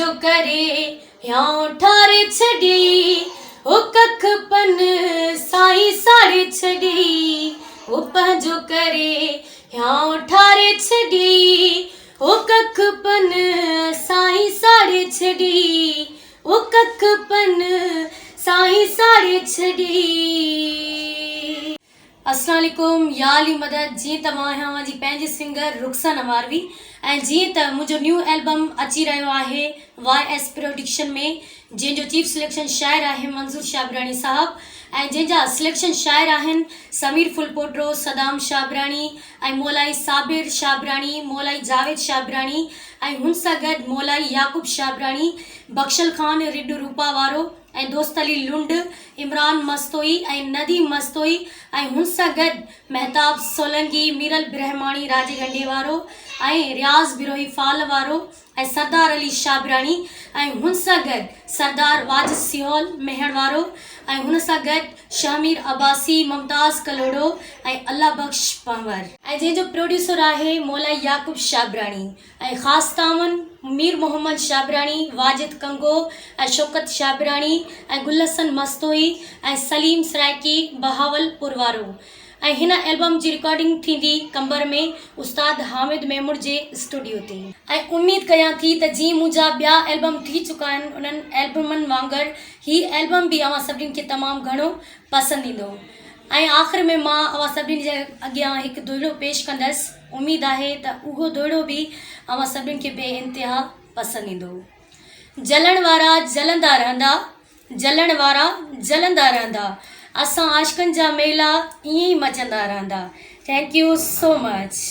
پنهنجو ڪري هيانء ٺاري ڇڏيئي هو ڪک پن سائين ساڙي ڇڏيئي هو پنهنجو ڪري هيانء ٺاري ڇڏيئي هو ڪک پن سائين ساڙي ڇڏيئي هو ڪک پن سائين ساڙي ڇڏيئي. السلام عليڪم يا علي مدد جيئن ته مان آهيان اوهان جي پنهنجي سنگر رخسانه ماروي ۽ جيئن ته منهنجو نيو البم اچي رهيو آهي واء ايس پروڊڪشن ۾ جنهن جو چيف سليڪشن شاعر آهي منظور شابراڻي صاحب ۽ جنهن جا سليڪشن شاعر آهن سمير ڦلپوٽو صدام شابراڻي ۽ مولائي صابر شابراڻي مولائي جاويد شابراڻي ۽ هن سان گڏ مولائي يعقوب شابراڻي بخشل خان رڏ روپا وارو ۽ دوست علي لنڊ، عمران مستوئي ۽ نديم مستوئي ۽ هن سان گڏ مهتاب سولنگي، ميرل برهماڻي راڄي ڳنڍي وارو ۽ رياض بروهي فال وارو ۽ سردار علي شابراڻي ۽ هن سان گڏ سردار واجد سيهول ميهڙ وارو ۽ هن سان گڏ شهمير عباسي، ممتاز ڪلهوڙو ۽ الله بخش پنهور. ۽ جنهن جو پروڊيوسر آهي مولائي يعقوب شابراڻي. ۽ خاص تعاون مير محمد شابراڻي، واجد ڪنگو ۽ شوڪت شابراڻي ۽ گل حسن مستوئي ۽ سليم سرائيڪي بهاول پور وارو ۽ هن البم جي رڪارڊنگ ٿيندي قمبر ۾ استاد حامد ميمڻ جي اسٽوڊيو تي. ۽ اميد ڪيان ٿي ته جيئن منهنجا ٻيا البم ٿي چڪا آهن انهن البمن وانگر هي البم به اوهان سڀني کي تمام گهڻو پسند ايندو ۽ آخر ۾ مان اوهان سڀني جي اڳيان هڪ دوهيڙو پيش ڪندس. اميد آهي ته اهو دوهيڙو به اوهان سڀني کي بي انتها پسند ايندو. جلڻ وارا جلندا رهندا، جلڻ وارا جلندا رهندا، اسان عاشقن جا ميلا ائين ئي مچندا رهندا. Thank you so much.